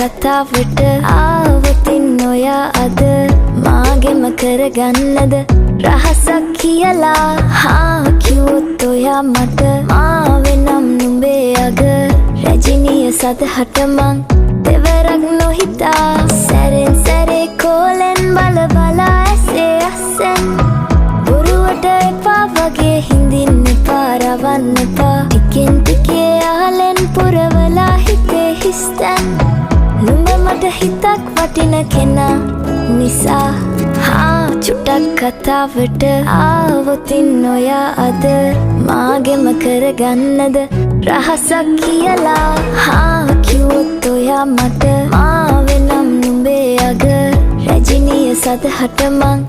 කතාවට ආවොතින් ඔයා අද මාගෙම කරගන්නද රහසක් කියලා? හා කිව්වොත් ඔයා මට මාවෙනම් නුඹේ අග රැජිනිය සදහට මං දෙවරක් නොහිතා. සැරෙන් සැරේ කෝලෙන් බල බලා ඇසේ අස්සෙන් බොරුවට එපා වගේ හිඳින්න එපා, රවන්න එපා. ටිකෙන් ටිකේ යාලෙන් පුරවලා හිතේ හිස්තැන්. නුඹ මට හිතක් වටින කෙනා නිසා. හා චුට්ටක් කතාවට ආවොතින් ඔයා අද මාගෙම කරගන්නද රහසක් කියලා? හා කිව්වොත් ඔයා මට මාවෙනම් නුඹේ අග රැජිනිය සදහට මං